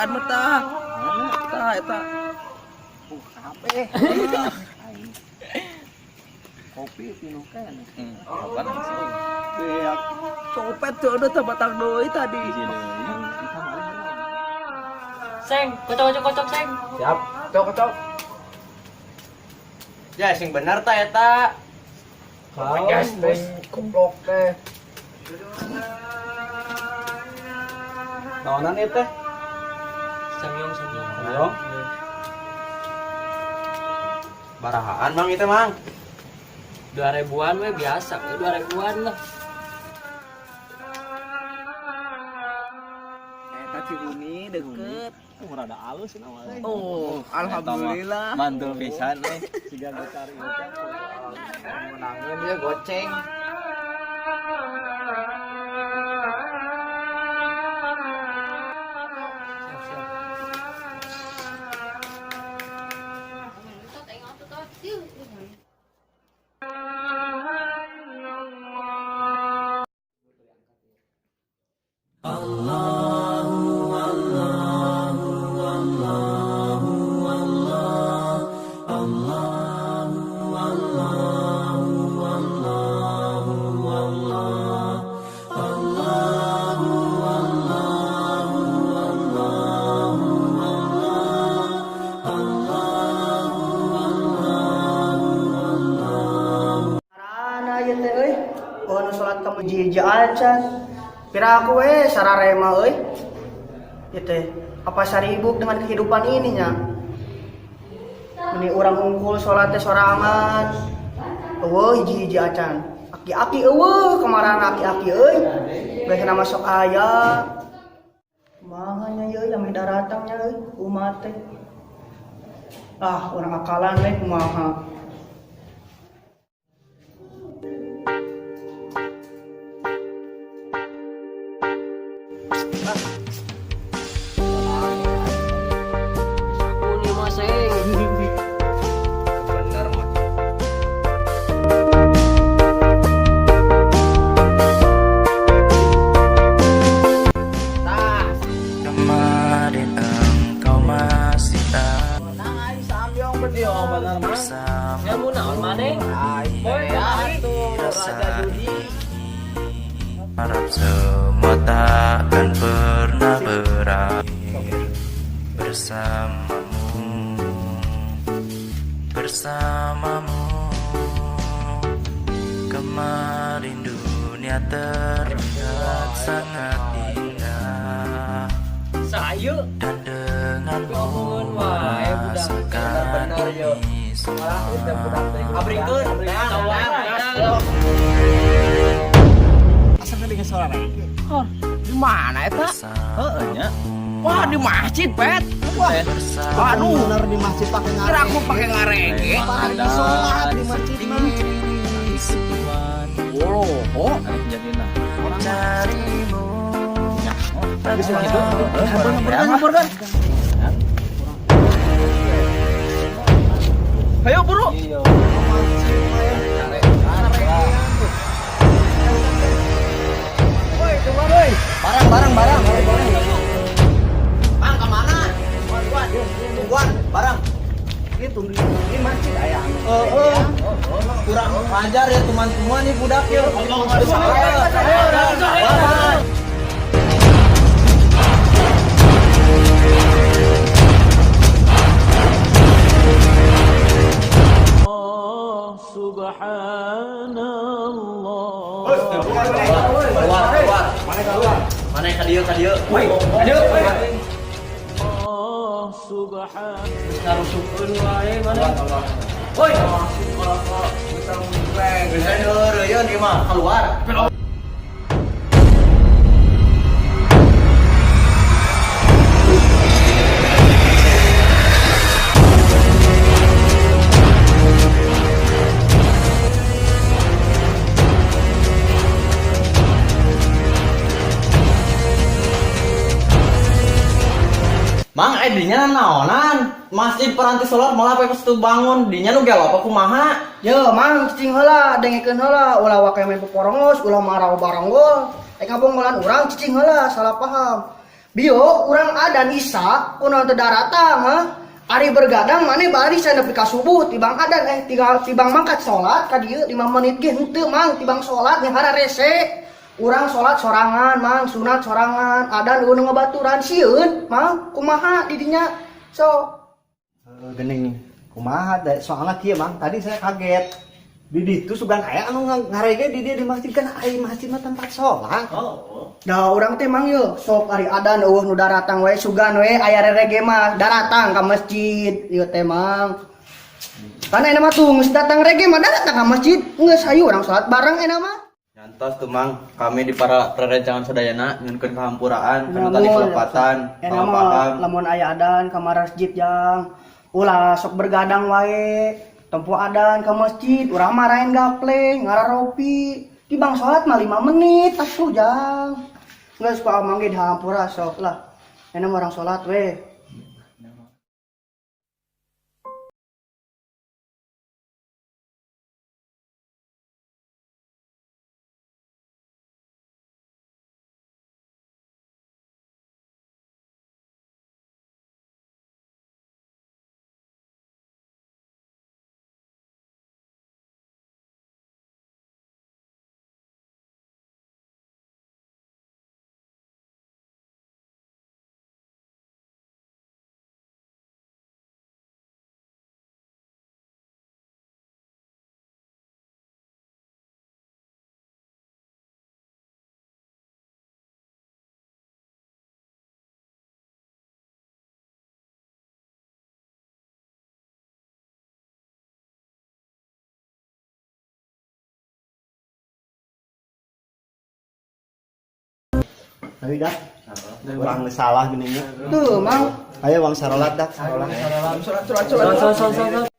Bejaan mah tah. Tah eta. Kabeh. Kopi pinuh keneh. Kapan sih? Beak. Copet tuh udah tah batang deui tadi. Hiji deui. Seng, kocok kocok kocok seng. Siap. Cok cok. Ya sing bener ta eta. Gas teh goblok teh. Naonan ieu teh? Samyong samyong. Samyong? Barahaan mang itu mang. 2000-an we biasa, we 2000-an lah. Eta Cihuni deket. Oh, rada alus nama teh. Oh, alhamdulillah. Mantul pisan euy. Siga gitar ieu teh. Menangin dia goceng. Siap siap. Karana ieu teh euy. Oh nu salat ka masjid acan. Pira aku we sararema euy. Ieu teh apa saribuk dengan kehidupan ini nya. Meni urang unggul salat teh sorangan. Eueuh hiji-hiji acan. Aki-aki eueuh kamarana aki-aki euy. Biasana masuk aya. Kumaha nya ieu yang daratang nya euy umat teh. Ah, urang akalan we kumaha. Aku nih mah seng. Bener mah. Tah, Kemarin engkau masih tak Iya bener mah. bersama Ya mau naon maneh? Boy, atuh raja judi.. Harap semua takkan pernah berakhir. Bersamamu, bersamamu. Kemarin dunia terlihat sangat indah. Sayu. Dan denganmu Omongan wae budak. merasakan Bener, yo. ini semua. Abrikeun. Asa dengan suara reke. Di mana eta? Heeh nya. Wah, di masjid, Pet. Wah, Waduh, bener di masjid pakai kira ngareke. aku pakai ngarege. Parah sholat di masjid mah. Oh, oh. Anu jadina. Carimu. Geus mah itu. Ngabur kan? Ayo buru. Iya. Woi, keluar woi. Barang barang barang. Mang kemana? Tungguan, tungguan, barang. Ini tunggu ini masjid aya anu. Heeh. Kurang ajar ya teman-teman nih budak ya. Ayo. Keluar, keluar. Mana keluar? Mana ka dieu ka dieu? Woi, ka dieu. Ngarusukeun wae maneh. Woi. Bisa heureuyeun ieu mah keluar. Mang, eh dinya naonan? Masjid peranti sholat malah pakai tuh bangun. Dinya nu gelo apa kumaha? Yo, mang cicing heula, dengekeun heula, ulah wake main poporongos, ulah marau baronggol. Rek ngabonggolan urang cicing heula, salah paham. Bio urang adan Isya kunaon teu daratang ha? Ari bergadang maneh bari nepi ka subuh tibang adan tinggal tibang mangkat salat ka dieu 5 menit ge henteu Mang, tibang salat nyahara rese. Urang salat sorangan Mang, sunat sorangan, adan eueuh nu ngabaturan sieun Mang, kumaha di dinya? So Geuning kumaha da soalna kieu Mang, tadi saya kaget. Di ditu sugan aya anu ngarege di dieu di masjid, kan ai masjid mah tempat sholat. Oh. Da urang teh Mang yeuh, sok ari adan eueuh nu daratang we sugan we aya rerege mah daratang ka masjid ieu teh Mang. Kan enak mah tuh geus datang rege mah daratang ka masjid, geus hayu urang salat bareng enak mah. Nyantos tuh Mang, kami di para rerencangan sadayana nyunkeun kahampuraan kana tadi kelepatan, Enak salah mah paham. lamun aya adan ka masjid jang. Ulah sok bergadang wae. Tempo adan ka masjid, urang mah rain gapleng, ngararopi. Tibang salat mah 5 menit asuh jang. Geus ku amang ge dihampura sok lah. Enak mah urang salat we. Tapi dah. Urang geus salah geuning nya. Tuh, Mang. Ayo Bang sarolat dah, sarolat. Sholat, sholat, sholat. Salat salat salat.